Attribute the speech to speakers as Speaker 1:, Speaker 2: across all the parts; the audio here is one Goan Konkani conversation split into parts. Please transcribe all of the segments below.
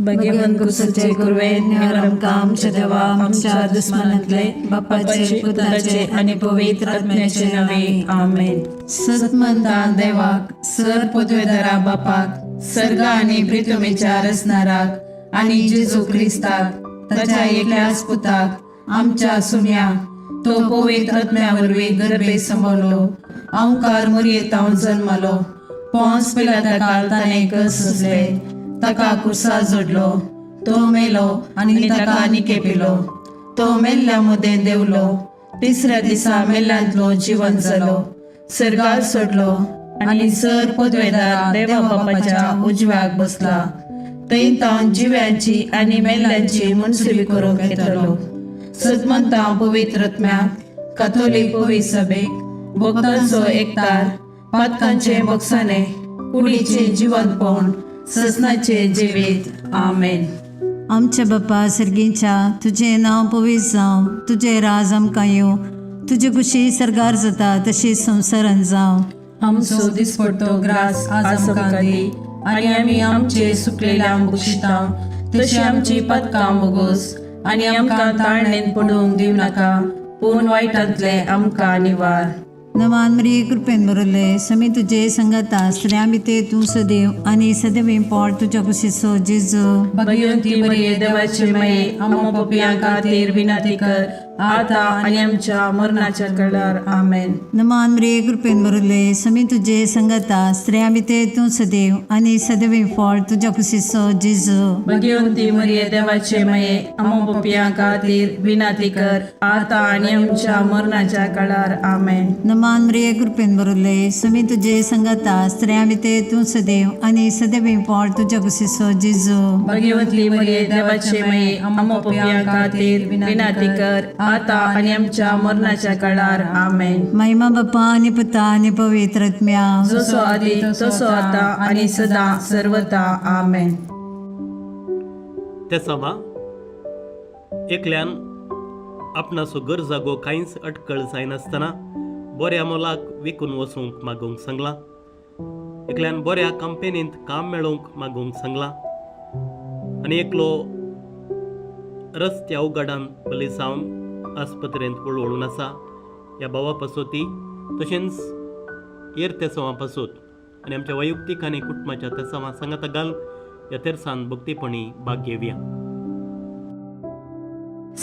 Speaker 1: भाग्यवंत कुसाचे कुरवे निवार आमकां आमच्या देवा आमच्या दुस्मानांतले बापाचे पुताचे आनी पवित्र आत्म्याचे नावे आमेन.
Speaker 2: सतमंता देवाक, सर पदवेदारा बापाक, सर्ग आनी प्रितुमेच्या रचणाराक आनी जेजू क्रिस्ताक ताच्या एकल्याच पुताक आमच्या सुम्या, तो पवित्र आत्म्या वरवीं गर्भे सांबाळलो, अंकार मुरयेतावन जल्मलो, पोंस पिलाता ताणें कस सोंसले, ताका कुर्सा जोडलो, तो मेलो आनी ताका निकेपिलो, तो मेल्ल्या मदें देंवलो, तिसऱ्या दिसा मेल्ल्यांतलो जिवन जालो, सर्गार सोडलो आनी सर पदवेदार देवा बापाच्या उजव्याक बसला, थंय तावन जिव्यांची आनी मेल्ल्यांची मनसुबी करूंक येतलो. सदमंता पवित्र आत्म्याक, काथोलीक पवित्र सभेक, भक्तांचो एकतार, पातकांचे बक्षाने, कुडीचे जिवंतपण, ससनाचे जिवीत. आमेन.
Speaker 3: आमच्या बापा सर्गीच्या, तुजें नांव पवित्र जावं, तुजें राज आमकां येवं, तुजे कुशी सर्गार जाता तशी संवसारान जावं.
Speaker 1: आमचो दिसपडतो ग्रास आज आमकां दी आनी आमी आमचे सुकलेल्या बक्षिता तशी आमची पदकां बोगोस आनी आमकां ताळणेन पडूंक दिवं नाका, पूण वायटांतले आमकां निवार.
Speaker 3: नमान मरिये, कृपेन भरले, समी तुजे संगता, स्त्रियां भितर तूं सदैव आनी सदैव पोट तुज्या कुशीचो जेजू.
Speaker 1: भगवंती मरिये, देवाचे माये, आम्हा पापयां खातीर विनंती कर, आता आनी आमच्या मरणाच्या कळार. आमेन.
Speaker 3: नमान मरिये, कृपेन भरले, समी तुजे संगता, स्त्रियां भितर तूं सदैव आनी सदैव फळ तुज्या कुशीचो जेजू.
Speaker 1: भगवंती मरिये, देवाचे माये, आम्हा पापयां खातीर विनंती कर, आता आनी आमच्या मरणाच्या कळार. आमेन.
Speaker 3: नमान मरिये, कृपेन भरले, समी तुजे संगता, स्त्रियां भितर तूं सदैव आनी सदैव फळ तुज्या कुशीचो जेजू.
Speaker 1: भगवंती मरिये, देवाचे माये, आम्हा पापयां खातीर विनंती कर, आता आनी आमच्या मरणाच्या काळार. आमेन.
Speaker 3: महिमा बापा आनी पुता आनी पवित्र आत्म्या.
Speaker 1: जसो आदी तसो आता आणि सदा सर्वता. आमेन.
Speaker 4: तेसांवा एकल्यान आपणाचो गरजागो कांयच अटकळ जायनासतना बऱ्या मोलाक विकून वचूंक मागूंक सांगलां. एकल्यान बऱ्या कंपेनींत काम मेळोवंक मागूंक सांगलां आनी एकलो रस्त्या उगाडान बली जावन आस्पत्रेंत वळवळून आसा. ह्या भावा पासत, तशेंच हेर तेसांवा पासत आनी आमच्या वैयक्तीक आनी कुटुंबाच्या तेसांवा सांगाता घाल ह्या तेरसान भक्तीपणी भाग घेवया.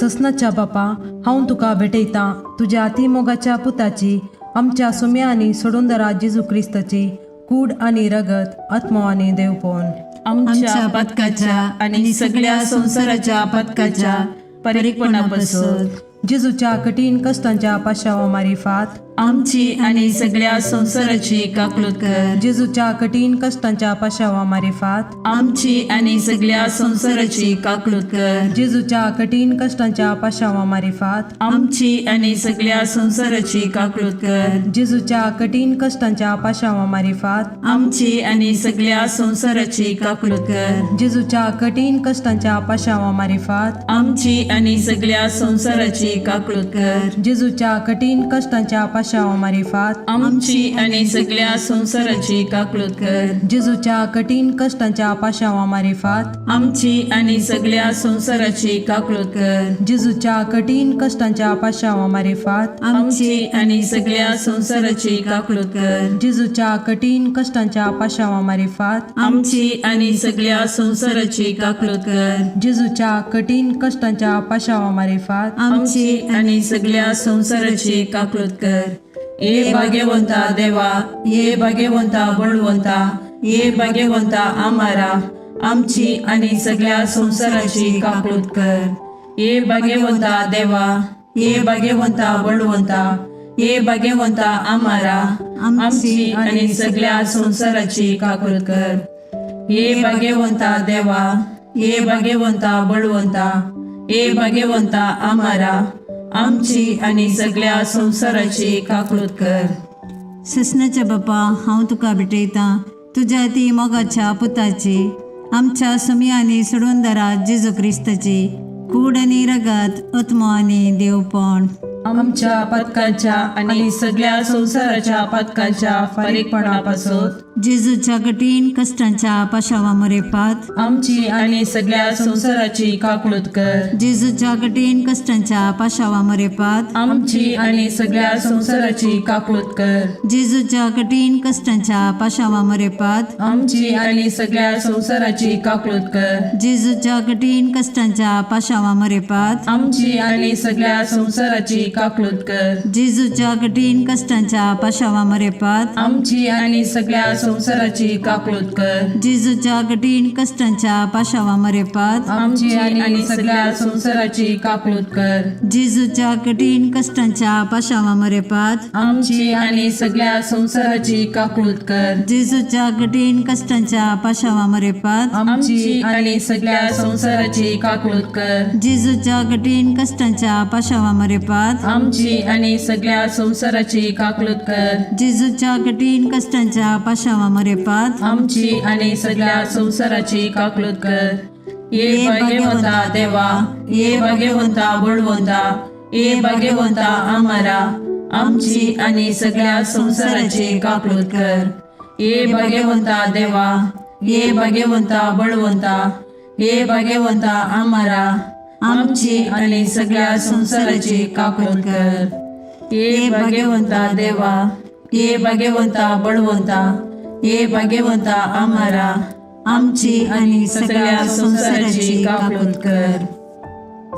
Speaker 5: ससनाच्या बापा, हांव तुका भेटयतां तुज्या अतिमोगाच्या पुताची, आमच्या सुम्या आनी सोडूंदरा जेजू क्रिस्ताची कूड आनी रगत, आत्मो आनी देवपण,
Speaker 1: आमच्या पथकाच्या आणि सगळ्या संसाराच्या पथकाच्या परिपणापासून.
Speaker 5: जेजूच्या कठीण कश्टांच्या पाशावा मारिफात,
Speaker 1: आमची आणि सगळ्या संसाराची काकलूत कर.
Speaker 5: जेजूच्या कठीण कश्टांच्या पाशावा मारिफात,
Speaker 1: आमची आणि सगळ्या संसाराची काकलूत कर.
Speaker 5: जेजूच्या कठीण कश्टांच्या पाशावा मारिफात,
Speaker 1: आमची आणि सगळ्या संसाराची काकलूत कर.
Speaker 5: जेजूच्या कठीण कश्टांच्या पाशावा मारिफात,
Speaker 1: आमची आणि सगळ्या संसाराची काकलूत कर.
Speaker 5: जेजूच्या कठीण कश्टांच्या पाशावा मारिफात,
Speaker 1: आमची आणि सगळ्या संसाराची काकलूत कर.
Speaker 5: जेजूच्या कठीण कश्टांच्या पाशावा मारिफात,
Speaker 1: आमची आणि सगळ्या संसाराची काकलूत कर.
Speaker 5: जेजूच्या कठीण कश्टांच्या पाशावा मारिफात,
Speaker 1: आमची आणि सगळ्या संसाराची काकलूत कर.
Speaker 5: जेजूच्या कठीण कश्टांच्या पाशावा मारिफात,
Speaker 1: आमची आणि सगळ्या संसाराची काकलूत कर.
Speaker 5: जेजूच्या कठीण कश्टांच्या पाशावा मारिफात,
Speaker 1: आमची आणि सगळ्या संसाराची काकलूत कर.
Speaker 5: जेजूच्या कठीण कश्टांच्या पाशावा मारिफात,
Speaker 1: आमची आणि सगळ्या संसाराची काकलूत कर. ये भाग्यवंता देवा, ये भाग्यवंता बळवंता, ये भाग्यवंता आमारा, आमची आणि सगळ्या संसाराची काकलूत कर. ये भाग्यवंता देवा, ये भाग्यवंता बळवंता, ये भाग्यवंता आमारा, आमची आणि सगळ्या संसाराची काकलूत कर. ये भाग्यवंता देवा, ये भाग्यवंता बळवंता, ये भाग्यवंता आमारा, आमची आणि सगळ्या संसाराची काकलूत कर.
Speaker 3: ससनाच्या बापा, हांव तुका भेटयतां तुज्या ती मोगाच्या पुताची, आमच्या सुमी आनी सोडूनदारा जेजू क्रिस्ताची कूड आनी रगत, आत्मो आनी देवपण,
Speaker 1: आमच्या पातकांच्या आणि सगळ्या संसाराच्या पातकांच्या फारीकपणापासून
Speaker 3: जेजूच्या कठीण कश्टांच्या पाशावा मरेपात
Speaker 1: आमची आणि सगळ्या संसाराची काकळूत कर.
Speaker 3: जेजूच्या कठीण कश्टांच्या पाशावा मरेपात
Speaker 1: आमची आणि सगळ्या संसाराची काकळूत कर.
Speaker 3: जेजूच्या कठीण कश्टांच्या पाशावा मरेपात
Speaker 1: आमची आणि सगळ्या संसाराची काकळूत कर.
Speaker 3: जेजूच्या कठीण कश्टांच्या पाशावा मरेपात
Speaker 1: आमची आणि सगळ्या संसाराची काकळूत कर.
Speaker 3: जेजूच्या कठीण कश्टांच्या पाशावा मरेपात
Speaker 1: आमची आणि सगळ्या संसाराची काकळूत कर.
Speaker 3: जेजूच्या कठीण कश्टांच्या पाशावा मरेपात
Speaker 1: आमची आणि सगळ्या संसाराची काकळूत कर.
Speaker 3: जेजूच्या कठीण कश्टांच्या पाशावा मरेपात
Speaker 1: आमची आणि सगळ्या संसाराची काकळूत कर.
Speaker 3: जेजूच्या कठीण कश्टांच्या पाशावा मरेपात
Speaker 1: आमची आणि सगळ्या संसाराची काकळूत कर.
Speaker 3: जेजूच्या कठीण कश्टांच्या पाशावा मरेपात
Speaker 1: आमची आणि सगळ्या संसाराची काकळूत कर.
Speaker 3: जेजूच्या कठीण कश्टांच्या पाशावा मरेपात
Speaker 1: आमची आणि सगळ्या संसाराची काकळूत कर. ये भाग्यवंता देवा, ये भाग्यवंता बळवंता, ये भाग्यवंता आमारा, आमची आणि सगळ्या संसाराची काकळूत कर. ये भाग्यवंता देवा, ये भाग्यवंता बळवंता, ये भाग्यवंता आमारा, आमची आणि सगळ्या संसाराची काकळूत कर. ये भाग्यवंता देवा, ये भाग्यवंता बळवंता, ये भाग्यवंता आमारा, आमची आणि सगळ्या संसाराची काकळूत कर.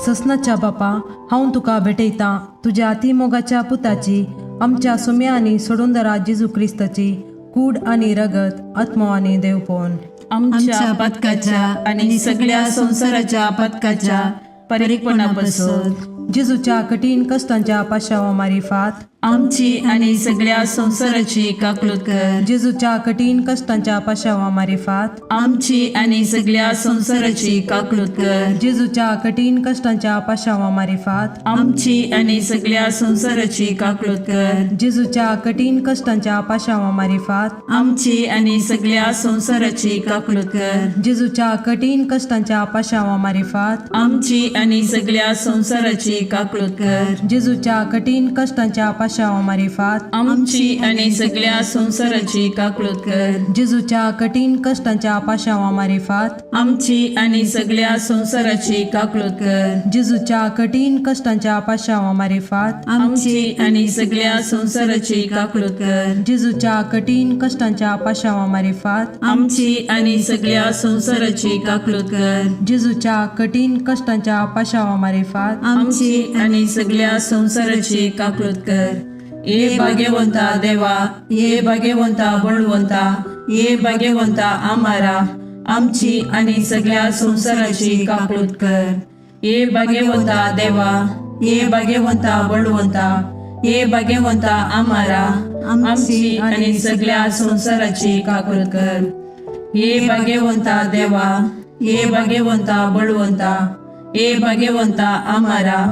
Speaker 5: ससनाच्या बापा, हांव तुका भेटयतां तुज्या अतिमोगाच्या पुताची, आमच्या सुम्या आनी सोडूंदरा जेजू क्रिस्ताची कूड आनी रगत, आत्मो आनी देवपण
Speaker 1: आमच्या पथकाच्या आणि सगळ्या संसाराच्या पथकाच्या परिपणापासून
Speaker 5: जेजूच्या कठीण कश्टांच्या पाशावा मारिफात
Speaker 1: आमची आणि सगळ्या संसाराची काकळूत कर.
Speaker 5: जेजूच्या कठीण कश्टांच्या पाशावा मारिफात
Speaker 1: आमची आणि सगळ्या संसाराची काकळूत कर.
Speaker 5: जेजूच्या कठीण कश्टांच्या पाशावा मारिफात
Speaker 1: आमची आणि सगळ्या संसाराची काकळूत कर.
Speaker 5: जेजूच्या कठीण कश्टांच्या पाशावा मारिफात
Speaker 1: आमची आणि सगळ्या संसाराची काकळूत कर.
Speaker 5: जेजूच्या कठीण कश्टांच्या पाशावा मारिफात
Speaker 1: आमची आणि सगळ्या संसाराची काकळूत कर.
Speaker 5: जेजूच्या कठीण कश्टांच्या पाशावा मारिफात
Speaker 1: आमची आणि सगळ्या संसाराची काकळूत कर.
Speaker 5: जेजूच्या कठीण कश्टांच्या पाशावा मारिफात
Speaker 1: आमची आणि सगळ्या संसाराची काकळूत कर.
Speaker 5: जेजूच्या कठीण कश्टांच्या पाशावा मारिफात
Speaker 1: आमची आणि सगळ्या संसाराची काकळूत कर.
Speaker 5: जेजूच्या कठीण कश्टांच्या पाशावा मारिफात
Speaker 1: आमची आणि सगळ्या संसाराची काकळूत कर.
Speaker 5: जेजूच्या कठीण कश्टांच्या पाशावा मारिफात
Speaker 1: आमची आणि सगळ्या संसाराची काकळूत कर. ये भाग्यवंता देवा, ये भाग्यवंता बळवंता, ये भाग्यवंता आमारा, आमची आणि सगळ्या संसाराची काकळूत कर. ये भाग्यवंता देवा, ये भाग्यवंता बळवंता, ये भाग्यवंता आमारा, आमची आणि सगळ्या संसाराची काकळूत कर. ये भाग्यवंता देवा, ये भाग्यवंता बळवंता, ये भाग्यवंता आमारा,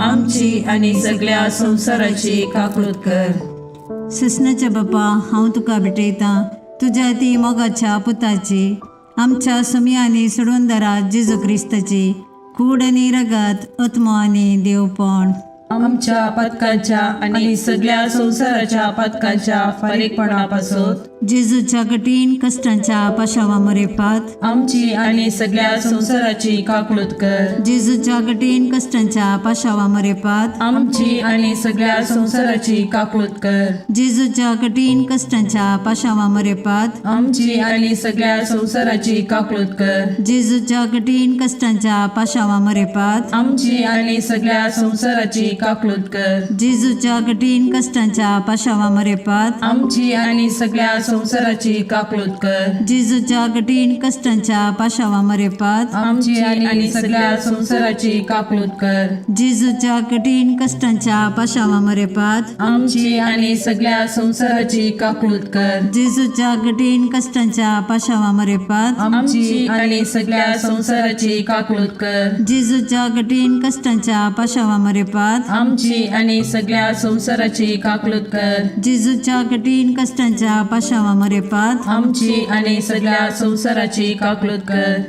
Speaker 1: आमची आणि सगळ्या संसाराची काकळूत कर.
Speaker 3: ससनाच्या बापा, हांव तुका भेटयतां तुज्या ती मोगाच्या पुताची, आमच्या सुमी आनी सोडवणदारा जेजू क्रिस्ताची कूड आनी रगत, आत्मो आनी देवपण
Speaker 1: आमच्या पथकाच्या आणि सगळ्या संसाराच्या पथकाच्या फारीकपणापासून
Speaker 3: जेजूच्या कठीण कश्टांच्या पाशावा मरेपात
Speaker 1: आमची आणि सगळ्या संसाराची काकळूत कर.
Speaker 3: जेजूच्या कठीण कश्टांच्या पाशावा मरेपात
Speaker 1: आमची आणि सगळ्या संसाराची काकळूत कर.
Speaker 3: जेजूच्या कठीण कश्टांच्या पाशावा मरेपात
Speaker 1: आमची आणि सगळ्या संसाराची काकळूत कर.
Speaker 3: जेजूच्या कठीण कश्टांच्या पाशावा मरेपात
Speaker 1: आमची आणि सगळ्या संसाराची काकळूत कर.
Speaker 3: जेजूच्या कठीण कश्टांच्या पाशावा मरेपात
Speaker 1: आमची आणि सगळ्या संसाराची काकळूत कर.
Speaker 3: जेजूच्या कठीण कश्टांच्या पाशावा मरेपात
Speaker 1: आमची आणि सगळ्या संसाराची काकळूत कर.
Speaker 3: जेजूच्या कठीण कश्टांच्या पाशावा मरेपात
Speaker 1: आमची आणि सगळ्या संसाराची काकळूत कर.
Speaker 3: जेजूच्या कठीण कश्टांच्या पाशावा मरेपात
Speaker 1: आमची आणि सगळ्या संसाराची काकळूत कर.
Speaker 3: जेजूच्या कठीण कश्टांच्या पाशावा मरेपात
Speaker 1: आमची आणि सगळ्या संसाराची काकळूत कर.
Speaker 3: जेजूच्या कठीण कश्टांच्या पाशावा मरेपात
Speaker 1: आमची आणि सगळ्या संसाराची काकळूत कर.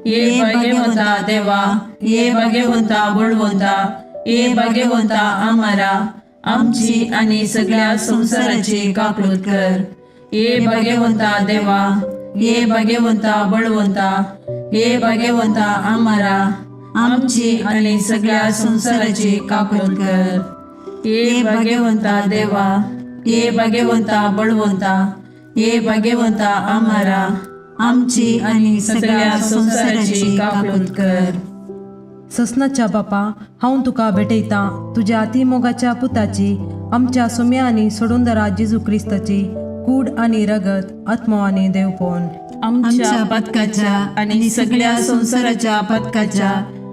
Speaker 1: ये भाग्यवंता देवा, ये भाग्यवंता बळवंता,
Speaker 2: ये भाग्यवंता आमारा आमची आणि सगळ्या संसाराची काकळूत कर. ये भाग्यवंता देवा, ये भाग्यवंता बळवंता, ये भाग्यवंता आमारा आमची आणि सगळ्या संसाराची काकळूत कर. ये भाग्यवंता देवा, ये भाग्यवंता बळवंता, ये भाग्यवंता आमारा आमची आणि सगळ्या संसाराची काकळूत कर.
Speaker 5: ससनाच्या बापा, हांव तुका भेटयतां तुज्या अतिमोगाच्या पुताची, आमच्या सुम्या आनी सोडूंदरा जेजू क्रिस्ताची कूड आनी रगत, आत्मो आनी देवपण
Speaker 2: आमच्या पथकाच्या आणि सगळ्या संसाराच्या पथकाच्या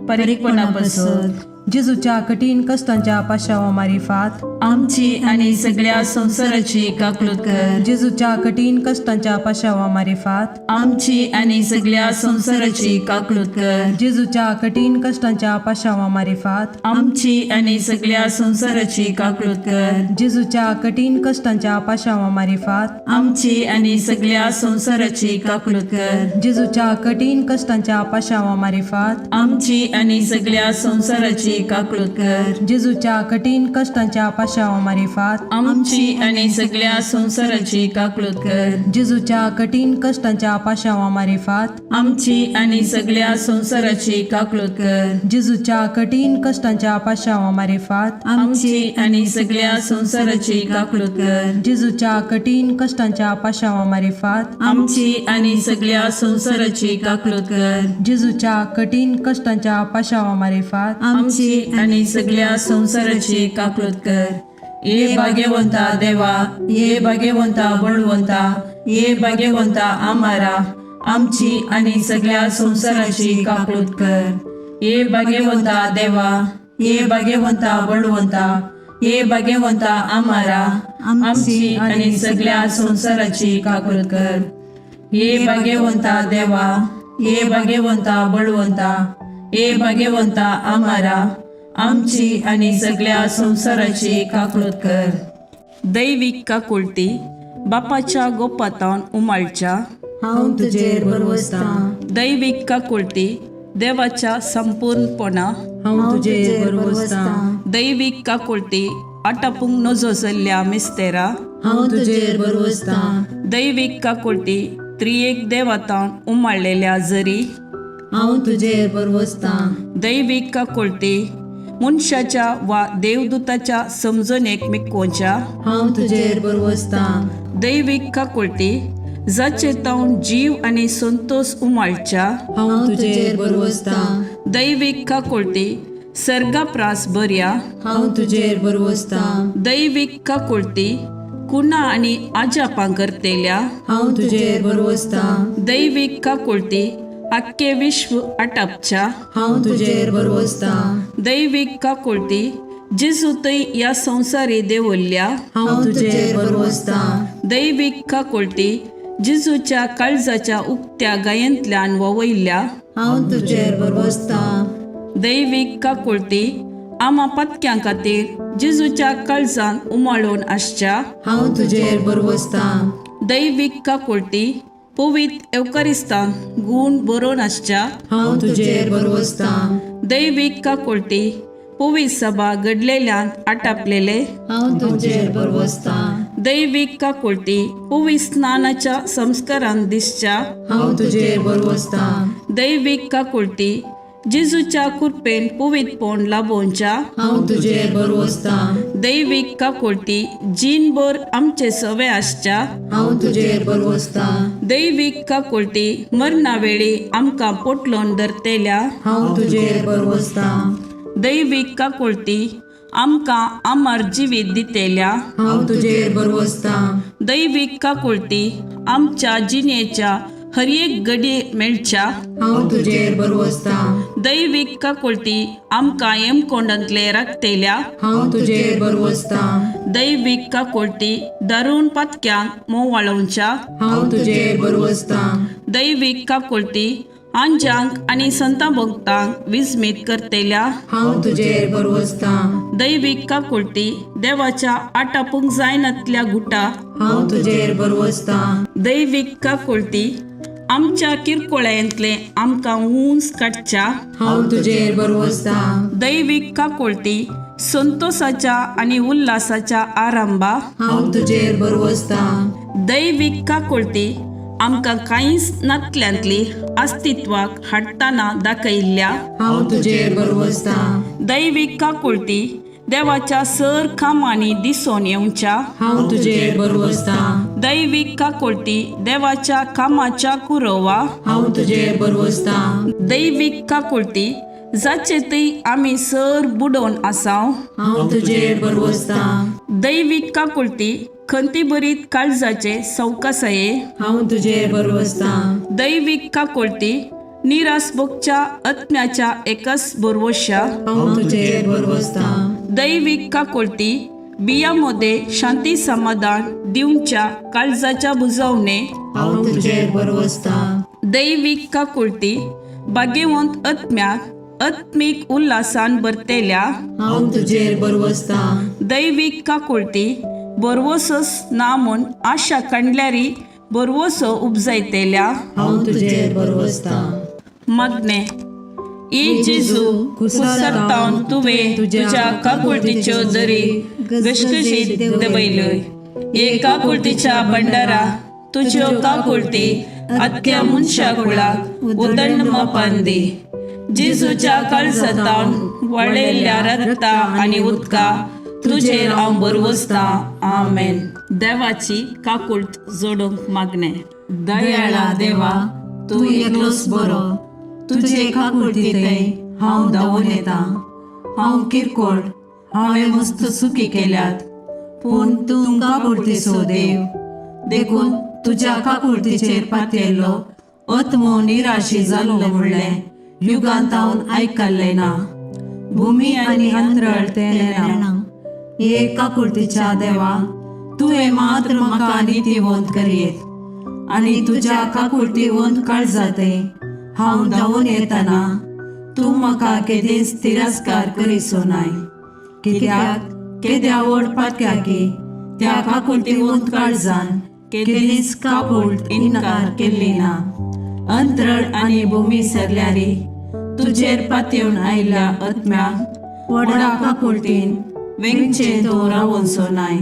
Speaker 2: परिपणापासून.
Speaker 5: जेजूच्या कठीण कश्टांच्या पाशावा मारिफात
Speaker 2: आमची आणि सगळ्या संसाराची काकळूत कर.
Speaker 5: जेजूच्या कठीण कश्टांच्या पाशावा मारिफात
Speaker 2: आमची आणि सगळ्या संसाराची काकळूत कर.
Speaker 5: जेजूच्या कठीण कश्टांच्या पाशावा मारिफात
Speaker 2: आमची आणि सगळ्या संसाराची काकळूत कर.
Speaker 5: जेजूच्या कठीण कश्टांच्या पाशावा मारिफात
Speaker 2: आमची आणि सगळ्या संसाराची काकळूत कर.
Speaker 5: जेजूच्या कठीण कश्टांच्या पाशावा मारिफात
Speaker 2: आमची आणि सगळ्या संसाराची काकळूत कर.
Speaker 5: जेजूच्या कठीण कश्टांच्या पाशावा मारिफात
Speaker 2: आमची आणि सगळ्या संसाराची काकळूत कर.
Speaker 5: जेजूच्या कठीण कश्टांच्या पाशावा मारिफात
Speaker 2: आमची आणि सगळ्या संसाराची काकळूत कर.
Speaker 5: जेजूच्या कठीण कश्टांच्या पाशावा मारिफात
Speaker 2: आमची आणि सगळ्या संसाराची काकळूत कर.
Speaker 5: जेजूच्या कठीण कश्टांच्या पाशावा मारिफात
Speaker 2: आमची आणि सगळ्या संसाराची काकळूत कर.
Speaker 5: जेजूच्या कठीण कश्टांच्या पाशावा मारिफात
Speaker 2: आमची आणि सगळ्या संसाराची काकळूत कर. ये भाग्यवंता देवा, ये भाग्यवंता बळवंता, ये भाग्यवंता आमारा आमची आणि सगळ्या संसाराची काकळूत कर. ये भाग्यवंता देवा, ये भाग्यवंता बळवंता, ये भाग्यवंता आमारा आमची आणि सगळ्या संसाराची काकळूत कर. ये भाग्यवंता देवा, ये भाग्यवंता बळवंता, ये भाग्यवंता आमारा आमची आणि सगळ्या संसाराची काकळूत कर.
Speaker 1: दैवीक काकुळटी बापाच्या गोपातावन उमाळच्या
Speaker 3: हांव तुजेर भरवसतां.
Speaker 1: दैवीक काकुळटी देवाच्या संपूर्णपणा
Speaker 5: हांव तुजेर भरवसतां.
Speaker 1: दैवीक काकुळटी आटापूंक नजो जाल्ल्या मिस्तेरा
Speaker 3: हांव तुजेर भरवसतां.
Speaker 1: दैवीक काकुळटी त्रियेक देवातावन उमाळलेल्या जरी
Speaker 3: हांव तुजेर भरवसतां.
Speaker 1: दैवीक काकुळटी मनशाच्या वा देवदूताच्या समजणेक मिकोवच्या
Speaker 3: हांव तुजेर भरवसतां.
Speaker 1: दैवीक काकुळटी जाचे तावन जीव आनी संतोष उमाळच्या
Speaker 3: हांव तुजेर भरवसतां.
Speaker 1: दैवीक काकुळटी सर्गाप्रास बऱ्या
Speaker 3: हांव तुजेर भरवसतां.
Speaker 1: दैवीक काकुळटी कुणा आनी आजापां करतेल्या
Speaker 3: हांव तुजेर भरवसतां.
Speaker 1: दैवीक काकुळटी आख्खे विश्व आटापच्या
Speaker 3: हांव तुजेर भरवसतां.
Speaker 1: दैवीक काकुळटी जेजू थंय ह्या संवसारी देवल्ल्या
Speaker 3: हांव तुजेर भरवसतां.
Speaker 1: दैवीक काकुळटी जेजूच्या काळजाच्या उक्त्या गायेंतल्यान ववयल्ल्या
Speaker 3: हांव तुजेर भरवसतां.
Speaker 1: दैवीक काकुळटी आमा पत्क्यां खातीर जेजूच्या काळजान उमाळून आसच्या
Speaker 3: हांव तुजेर भरवसतां.
Speaker 1: दैवीक काकुळटी पवित्र एवकारिस्तान गूण बरोवन आसच्या
Speaker 3: हांव तुजेर भरवसतां.
Speaker 1: दैवीक काकुळटी पवित्र सभा घडलेल्यान आटापलेले
Speaker 3: हांव तुजेर भरवसतां.
Speaker 1: दैवीक काकुळटी पवित्र स्नानाच्या संस्कारान दिसच्या
Speaker 3: हांव तुजेर भरवसतां.
Speaker 1: दैवीक काकुळटी जेजूच्या कृपेन पवित्रपण लाभोवच्या
Speaker 3: हांव तुजेर भरवसतां.
Speaker 1: दैवीक काकुळटी जीणभर आमचे सवे आसच्या
Speaker 3: हांव तुजेर भरवसतां.
Speaker 1: दैवीक काकुळटी मरणा वेळी आमकां पोटलोन धरतेल्या
Speaker 3: हांव तुजेर भरवसतां.
Speaker 1: दैवीक काकुळटी आमकां अमर जिवीत दितेल्या
Speaker 3: हांव तुजेर भरवसतां.
Speaker 1: दैवीक काकुळटी आमच्या जिणेच्या हर एक घडये मेळच्या
Speaker 3: हांव तुजेर भरवसतां.
Speaker 1: दैवीक काकुळटी आमकां येमकोंडांतले राखतेल्या
Speaker 3: हांव तुजेर भरवसतां.
Speaker 1: दैवीक काकुळटी दारून पातक्यांक मोवाळोवच्या
Speaker 3: हांव तुजेर भरवसतां.
Speaker 1: दैवीक काकुळटी आंजांक आनी संता भक्तांक विस्मीत करतेल्या
Speaker 3: हांव तुजेर भरवसतां.
Speaker 1: दैवीक काकुळटी देवाच्या आटापूंक जायनातल्या गुटा
Speaker 3: हांव तुजेर भरवसतां.
Speaker 1: दैवीक काकुळटी आमच्या किरकोळ्यांतले आमकां उंच काडच्या
Speaker 2: हांव तुजेर बरवसतां.
Speaker 1: दैवीक काकुळटी संतोसाच्या आनी उल्हासाच्या आरंभा
Speaker 2: हांव तुजेर बरवसतां.
Speaker 1: दैवीक काकुळटी आमकां कांयच नातल्यांतली अस्तित्वाक हाडटना दाखयल्ल्या
Speaker 2: हांव तुजेर बरवसतां.
Speaker 1: दैवीक काकुळटी देवाच्या सर कामांनी दिसून येवच्या
Speaker 2: हांव तुजेर बरवसतां.
Speaker 1: दैवीक काकुळटी देवाच्या कामाच्या कुरोवा
Speaker 2: हांव तुजेर बरवसतां.
Speaker 1: दैवीक काकुळटी जाचे थंय आमी सर बुडोवन आसाव
Speaker 2: हांव तुजेर बरवसतां.
Speaker 1: दैवीक काकुळटी खंतीभरीत काळजाचे सवकासाये
Speaker 2: हांव तुजेर बरवसतां.
Speaker 1: दैवीक काकुळटी निरास भोगच्या आत्म्याच्या एकच बरवश्या
Speaker 2: हांव तुजेर बरवसतां.
Speaker 1: दैवीक काकुळटी बियामध्ये शांती समाधान दिवच्या काळजाच्या बुजवणे
Speaker 2: हांव तुजेर बरवसतां.
Speaker 1: दैवीक काकुळटी भाग्यवंत आत्म्याक आत्मीक उल्हासान भरतेल्या
Speaker 2: हांव तुजेर बरवसतां.
Speaker 1: दैवीक काकुळटी बरवसोच ना म्हूण आशा कांडल्यारी बरवसो उपजायतेल्या
Speaker 2: हांव तुजेर बरवसतां.
Speaker 1: मागणें ए जेजू कुसरतावन तुवें तुज्या काकुळटीच्यो दरी घसघशीत दवयल्यो हे काकुळटीच्या भंडारा तुज्यो काकुळटी आख्या मनशा कुळाक उदंड मापान दी जेजूच्या काळजातावन वळयल्ल्या रक्ता आनी उदका तुजेर हांव बरवसतां. आमेन. देवाची काकुळट जोडूंक मागणें. दयाळा देवा,
Speaker 2: तूं एकलोच बरो. तुजे काकुळटींतय हांव धांवून येता. हांव किरकोळ, हांवें मस्त चुकी केल्यात, पूण तूं काकुळटीचो देव, देखून तुज्या काकुळटीचेर पातयेल्लो आत्मो निराशी जाल्लो म्हणलें युगांत हांव आयकल्लें ना. भुमी आनी अंतरळ तें नेणा. हे काकुळटीच्या देवा, तुवें मात्र म्हाका नितीवंत करयेत आनी तुज्या काकुळटीवंत काळजाते हांव धांवून येतना तूं म्हाका केदींच तिरस्कार करिसो नाय. कित्याक केद्या व्हड पातक्याकी त्या काकुळटीवंत काळजान केदींच काकुळट इन्कार केल्ली ना. अंतरळ आनी भूमी सरल्यारी तुजेर पातयेवन आयिल्ल्या आत्म्याक व्हडा काकुळटीन वेंगचें तूं रावोनसो नाय.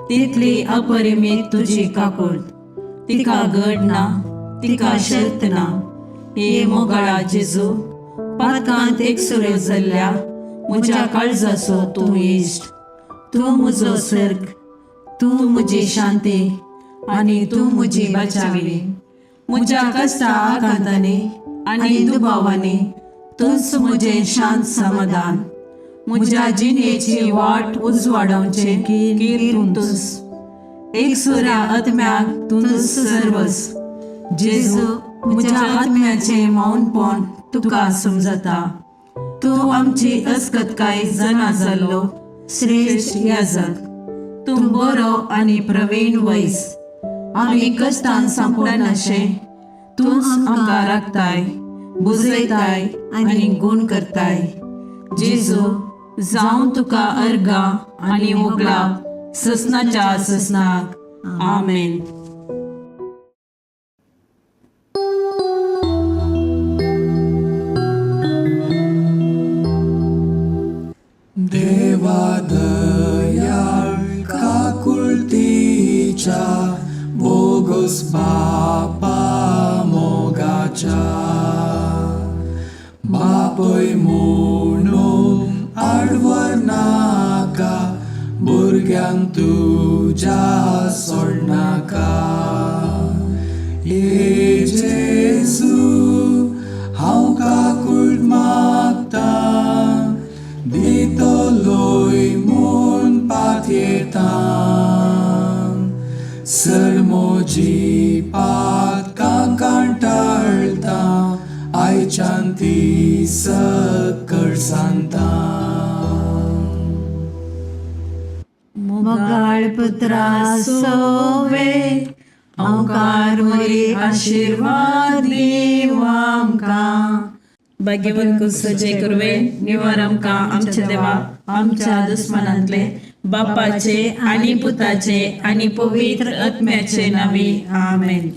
Speaker 2: तितली अपरिमीत तुजी काकुळट, तिका गड ना, तिका शर्त ना. हे मोगाळा जेजू, पातकांत एकसुरो जाल्ल्या म्हज्या काळजाचो तूं इश्ट. तूं म्हजो सर्ग, तूं म्हजी शांती आनी तूं म्हजी बचावी. म्हज्या कश्टा आकांतांनी आनी दुबावांनी तूंच म्हजें शांत समाधान. म्हज्या जिणेची वाट उजवाडावचें कीर तूंच. एकसुऱ्या आत्म्याक तूंच सर्वस. जेजू, म्हज्या आत्म्याचें मौनपण तुका समजता. तूं आमची अस्कतकाय जाणा जाल्लो श्रेश्ठ याजक. तूं बरो आनी प्रवीण वैस. आमी कश्टान सांपडनाशें तूंच आमकां राखताय, बुजयताय आनी गूण करताय. जेजू, जावं तुका अर्गां आनी उगळाप ससनाच्या ससनाक. आमेन.
Speaker 6: देवा दयाळ काकुळटीच्या बोगस बापा मोगाच्या बापय म्हणून आडवर नाका भुरग्यांक तुज्या सोडनाका. ये जेजू, हांव काकुळट मागतां दितलोय म्हूण पातयेतां. सर म्हजी पातकां कांटाळटा आयच्यान ती सकळ सांगता.
Speaker 3: मोगाळ पुत्रा सोवे
Speaker 2: ओंकार वरी आशिर्वाद दीव आमकां.
Speaker 1: भाग्यवंत कुसचे कुरवे निवार आमकां आमच्या देवा आमच्या दुस्मनांतले बापाचे आनी पुताचे आनी पवित्र आत्म्याचे नावी. आमेन.